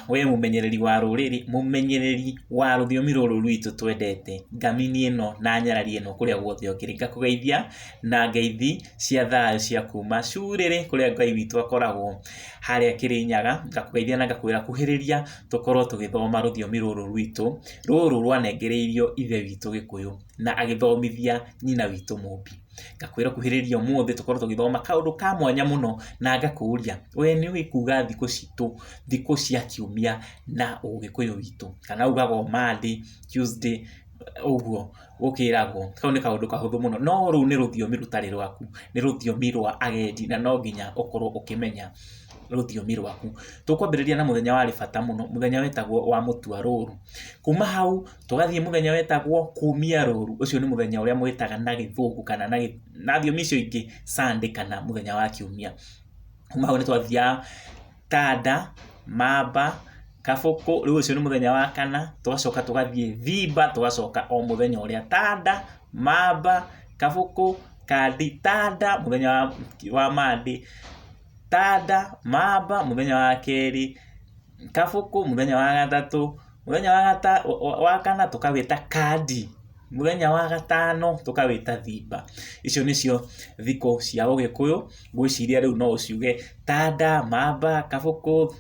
We mũmenyereri wa rũrĩrĩ, mũmenyereri wa rũthiomi rũrũ rwitũ twendete, ngamini ĩno na nyarari ĩno kũrĩa guothe ũkĩrĩ, ngakũgeithia na ngeithi cia thayũ cia kuma curĩrĩ kũrĩa Ngai witũ akoragwo harĩa Kĩrĩnyaga, ngakũgeithia na ngakwĩra kuhĩrĩria tũkorwo tũgĩthoma rũthiomi rũrũ rwitũ, rũrũ rwanengereirio ithe witũ Gĩkũyũ na agĩthomithia nyina witũ Mũmbi. Ngakwĩra ũkuhĩrĩrie ũmũthĩ tũkorwo tũgĩthoma kaũndũ ka mwanya mũno na ngakũria, we nĩ ũĩ kuga thikũ citũ, thikũ cia kiumia na ũgĩkũyũ witũ? Kana ugaga o Monday, Tuesday, ũguo gũkĩragwo. Kau nĩ kaũndũ kahũthũ mũno, no rũu nĩ rũthiomi rũtarĩ rwaku, nĩ rũthiomi rwa agendi na no nginya ũkorwo ũkĩmenya rũthiomi rwaku. Tũkwambĩrĩria na mũthenya warĩ bata mũno, mũthenya wetagwo wa mũtua rũru. Kuma hau tũgathiĩ mũthenya wetagwo kumia rũru, ũcio nĩ mũthenya ũrĩa mwĩtaga na gĩthũngũ kana na thiomi icio ingĩ Sunday kana mũthenya wa kiumia. Kuma hau nĩ twathiaga Tanda, Mamba, Kabũkũ, rĩu ũcio nĩ mũthenya wa kana, tũgacoka tũgathiĩ Thimba, tũgacoka o mũthenya ũrĩa Tanda, Mamba, Kabũkũ, Kandi, Tanda mũthenya wa Monday, Tanda, Mamba mũthenya wa kerĩ, Kabũkũ mũthenya wa gatatũ, mũthenya wa kana tũkawĩta kandi, mũthenya wa gatano tũkawĩta thimba. Icio nĩcio thikũ cia ũgĩkũyũ, ngwĩciria rĩu no ũciuge tanda, mamba, kabũkũ,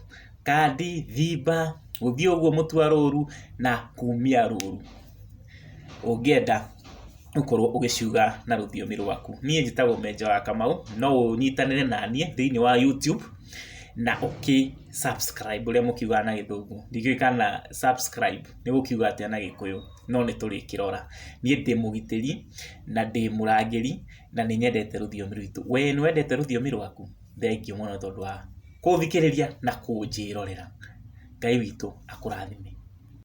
kandi, thimba, gũthiĩ ũguo mũtua rũru na kumia rũru. Ũngĩenda ũkorwo ũgĩciuga na rũthiomi rwaku. Niĩ njĩtagwo Menja wa Kamau, no ũnyitanĩre naniĩ thĩinĩ wa YouTube na ũkĩ subscribe ũrĩa mũkiugaga na gĩthũngũ. Ndikĩũĩ kana subscribe nĩ gũkiuga atĩa na gĩkũyũ, no nĩ tũrĩkĩrora. Niĩ ndĩ mũgitĩri na ndĩ mũrangĩri na nĩ nyendete rũthiomi rwitũ. We nĩ wendete rũthiomi rwaku? Thengiũ mũno nĩ tondũ wa kũthikĩrĩria na kũnjĩrorera. Ngai witũ akũrathime.